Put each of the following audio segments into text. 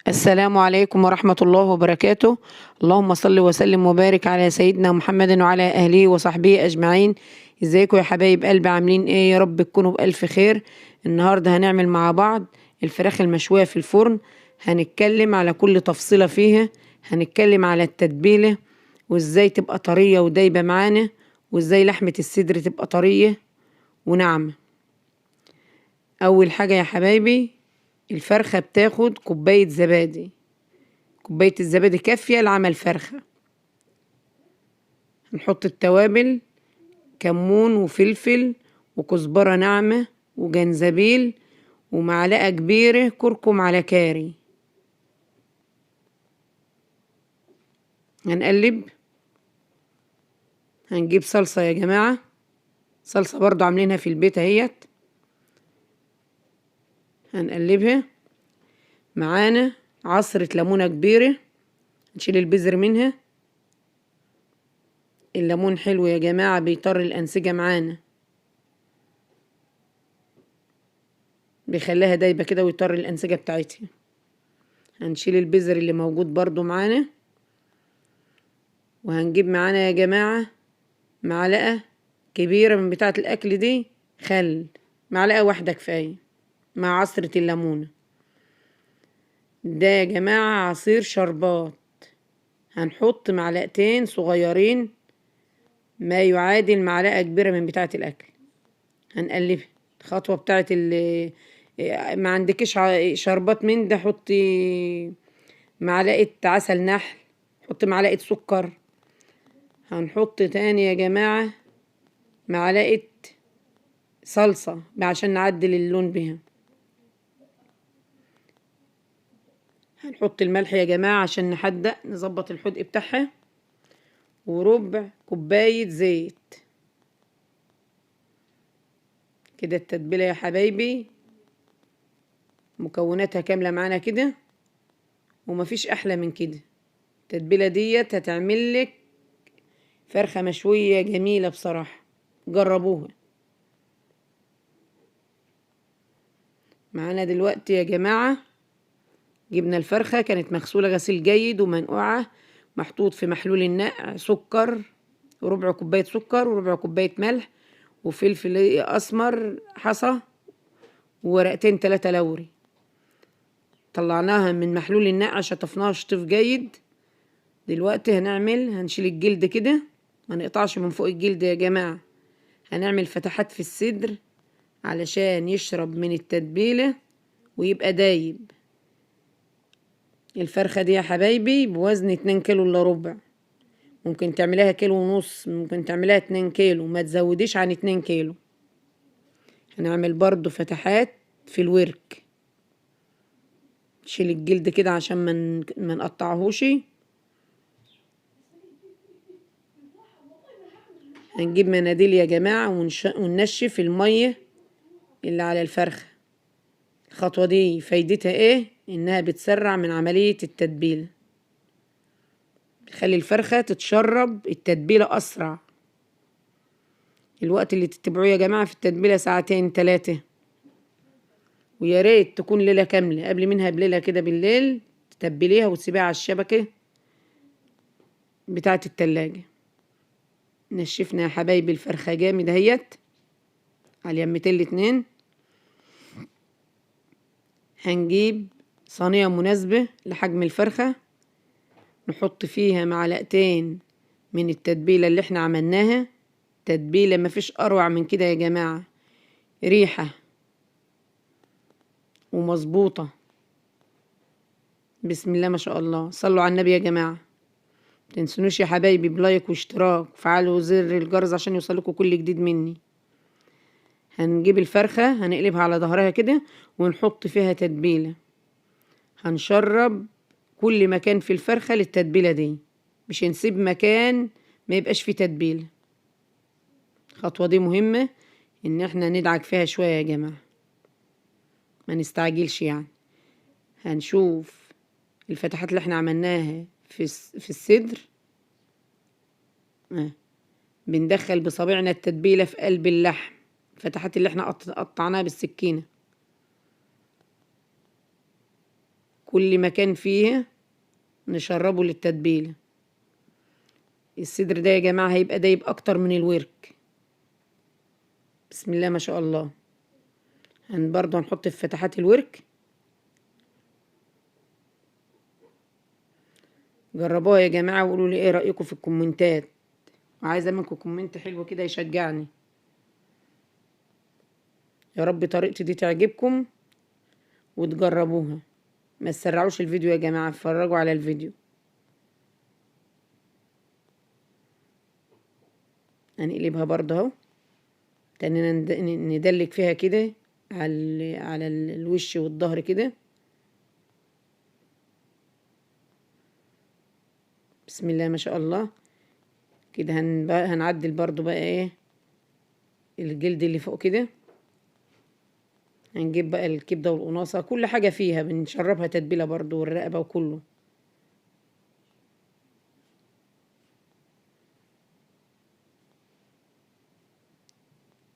السلام عليكم ورحمة الله وبركاته. اللهم صل وسلم وبارك على سيدنا محمد وعلى أهله وصحبه أجمعين. ازيكم يا حبايب قلبي، عاملين ايه؟ يا رب تكونوا بألف خير. النهاردة هنعمل مع بعض الفراخ المشوية في الفرن. هنتكلم على كل تفصيلة فيها، هنتكلم على التتبيلة وازاي تبقى طرية ودايبة معانا، وازاي لحمة الصدر تبقى طرية وناعمة. أول حاجة يا حبايبي، الفرخة بتاخد كوباية زبادي. كوباية الزبادي كافية لعمل فرخة. هنحط التوابل: كمون وفلفل وكزبرة ناعمة وجنزبيل ومعلقة كبيرة كركم على كاري. هنقلب. هنجيب صلصة يا جماعة، صلصة برضو عاملينها في البيت اهيت. هنقلبها. معانا عصرة ليمونة كبيرة، نشيل البذر منها. الليمون حلو يا جماعة، بيطر الأنسجة معانا، بيخليها دايبة كده ويطر الأنسجة بتاعتها. هنشيل البذر اللي موجود برضو معانا. وهنجيب معانا يا جماعة معلقة كبيرة من بتاعة الأكل دي خل، معلقة واحدة كفاية مع عصرة الليمونة. ده يا جماعة عصير شربات. هنحط معلقتين صغيرين ما يعادل معلقة كبيرة من بتاعة الأكل. هنقلبها. الخطوة بتاعة ما عندكش شربات من ده، حطي معلقة عسل نحل، حطي معلقة سكر. هنحط تاني يا جماعة معلقة صلصة عشان نعدل اللون بيها. هنحط الملح يا جماعة عشان نحدق نظبط الحدق بتاعها. وربع كوباية زيت كده. التتبيلة يا حبايبي مكوناتها كاملة معانا كده، ومفيش أحلى من كده. التتبيلة ديت هتعملك فرخة مشوية جميلة بصراحة، جربوها. معانا دلوقتي يا جماعة جبنا الفرخة، كانت مغسولة غسيل جيد ومنقوعة، محطوط في محلول النقع سكر، وربع كوباية سكر وربع كوباية ملح وفلفل أسمر حصى وورقتين 3 لوري. طلعناها من محلول النقع، شطفناها شطيف جيد. دلوقتي هنشيل الجلد كده، ما نقطعش من فوق الجلد يا جماعة. هنعمل فتحات في الصدر علشان يشرب من التتبيلة ويبقى دايب. الفرخة دي يا حبايبي بوزن 2 كيلو الا ربع، ممكن تعمليها كيلو ونص، ممكن تعمليها 2 كيلو، ما تزوديش عن 2 كيلو. هنعمل برضو فتحات في الورك، نشيل الجلد كده عشان ما نقطعهوش. هنجيب مناديل يا جماعة وننشف المية اللي على الفرخة. الخطوة دي فايدتها ايه؟ انها بتسرع من عملية التتبيلة، بتخلي الفرخة تتشرب التتبيلة اسرع. الوقت اللي تتبعوه يا جماعة في التتبيلة 2 3 ساعات، ويا ريت تكون ليلة كاملة، قبل منها بليلة كده بالليل تتبليها وتسيبيها على الشبكة بتاعة التلاجة. نشفنا يا حبايبي الفرخة جامد اهيت على اليمتين الاتنين. هنجيب صينية مناسبة لحجم الفرخة، نحط فيها معلقتين من التتبيلة اللي احنا عملناها. تتبيلة مفيش أروع من كده يا جماعة، ريحة ومظبوطة، بسم الله ما شاء الله. صلوا على النبي يا جماعة. متنسونوش يا حبايبي بلايك واشتراك، وفعلوا زر الجرس عشان يوصلكوا كل جديد مني. هنجيب الفرخة هنقلبها على ظهرها كده ونحط فيها تتبيلة. هنشرب كل مكان في الفرخة للتتبيلة دي، مش هنسيب مكان ما يبقاش فيه تتبيلة. الخطوة دي مهمة ان احنا ندعك فيها شوية يا جماعة، ما نستعجلش يعني. هنشوف الفتحات اللي احنا عملناها في الصدر. بندخل بصابعنا التتبيلة في قلب اللحم، الفتحات اللي احنا قطعناها بالسكينة. كل مكان فيه نشربه للتتبيلة. الصدر ده يا جماعة هيبقى دايب اكتر من الورك. بسم الله ما شاء الله. برضه هنحط في فتحات الورك. جربوها يا جماعة وقولوا لي ايه رأيكم في الكومنتات، وعايزة منكم comment حلو كده يشجعني. يا رب طريقتي دي تعجبكم وتجربوها. ما تسرعوش الفيديو يا جماعة، اتفرجوا على الفيديو. هنقلبها برضه اهو، تاني ندلك فيها كده على الوش والظهر كده. بسم الله ما شاء الله. كده هنعدل برضو بقى ايه الجلد اللي فوق كده. هنجيب بقى الكبدة والقناصة، كل حاجة فيها بنشربها تتبيلة برضو، والرقبة وكله.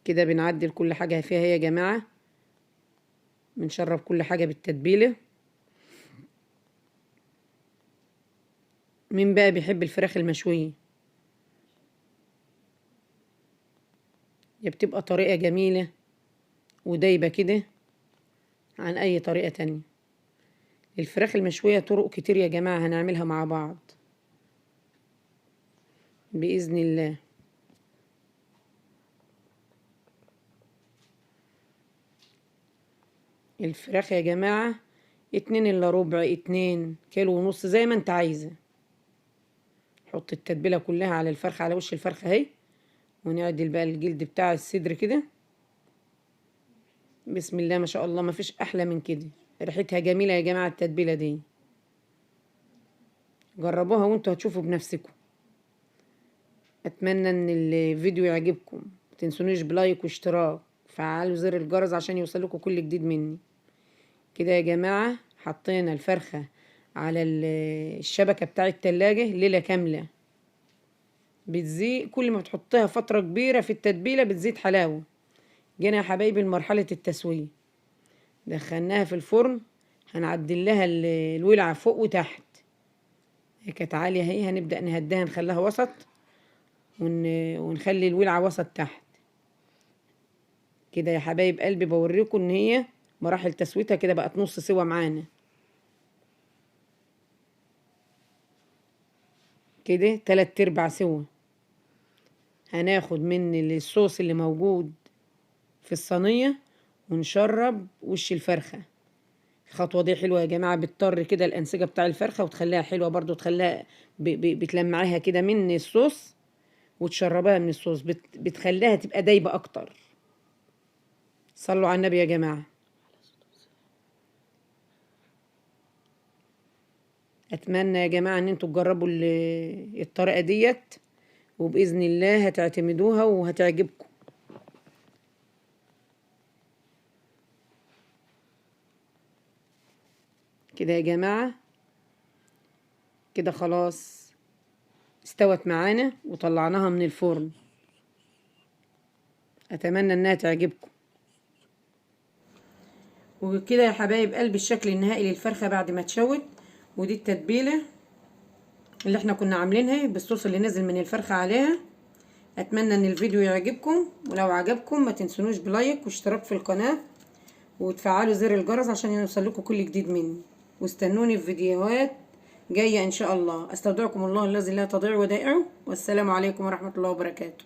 كده بنعدل كل حاجة فيها يا جماعة، بنشرب كل حاجة بالتتبيلة. مين بقى بيحب الفراخ المشوية؟ هي بتبقى طريقة جميلة ودايبة كده عن أي طريقة تانية. الفراخ المشوية طرق كتير يا جماعة، هنعملها مع بعض بإذن الله. الفراخ يا جماعة 1.75، 2.5 كيلو زي ما انت عايزة. حط التتبيلة كلها على الفرخة، على وش الفرخة اهي، ونعدل بقى الجلد بتاع الصدر كده. بسم الله ما شاء الله، ما فيش احلى من كده. ريحتها جميلة يا جماعة التتبيلة دي، جربوها وانتوا هتشوفوا بنفسكم. اتمنى ان الفيديو يعجبكم، متنسونيش ب like واشتراك، فعلوا زر الجرس عشان يوصلكم كل جديد مني. كده يا جماعة حطينا الفرخة على الشبكة بتاع التلاجة ليلة كاملة. بتزيد كل ما بتحطها فترة كبيرة في التتبيلة بتزيد حلاوة. جينا يا حبايبي لمرحلة التسوية، دخلناها في الفرن، هنعدل لها الولعة فوق وتحت. هي كانت عالية اهي، هنبدأ نهديها نخليها وسط، ونخلي الولعة وسط تحت كده يا حبايب قلبي. بوريكم ان هي مراحل تسويتها كده بقت نص سوا معانا كده، 3/4 سوا. هناخد من الصوص اللي موجود في الصينية ونشرب وش الفرخة. الخطوة دي حلوة يا جماعة، بتطر كده الأنسجة بتاع الفرخة وتخليها حلوة برضو، تخليها بتلمعيها كده من الصوص وتشربها من الصوص، بتخليها تبقى دايبة أكتر. صلوا على النبي يا جماعة. أتمنى يا جماعة إن انتوا تجربوا الطريقة ديت، وبإذن الله هتعتمدوها وهتعجبكم. كده يا جماعة كده خلاص استوت معانا وطلعناها من الفرن. أتمنى إنها تعجبكم. وكده يا حبايب قلبي الشكل النهائي للفرخة بعد ما اتشوت، ودي التتبيلة اللي احنا كنا عاملينها بالصوص اللي نزل من الفرخة عليها. اتمنى ان الفيديو يعجبكم، ولو عجبكم ما تنسونوش بلايك واشتراك في القناة، وتفعلوا زر الجرس عشان يوصلكم كل جديد مني، واستنوني في فيديوهات جاية ان شاء الله. استودعكم الله الذي لا تضيع ودائعه، والسلام عليكم ورحمة الله وبركاته.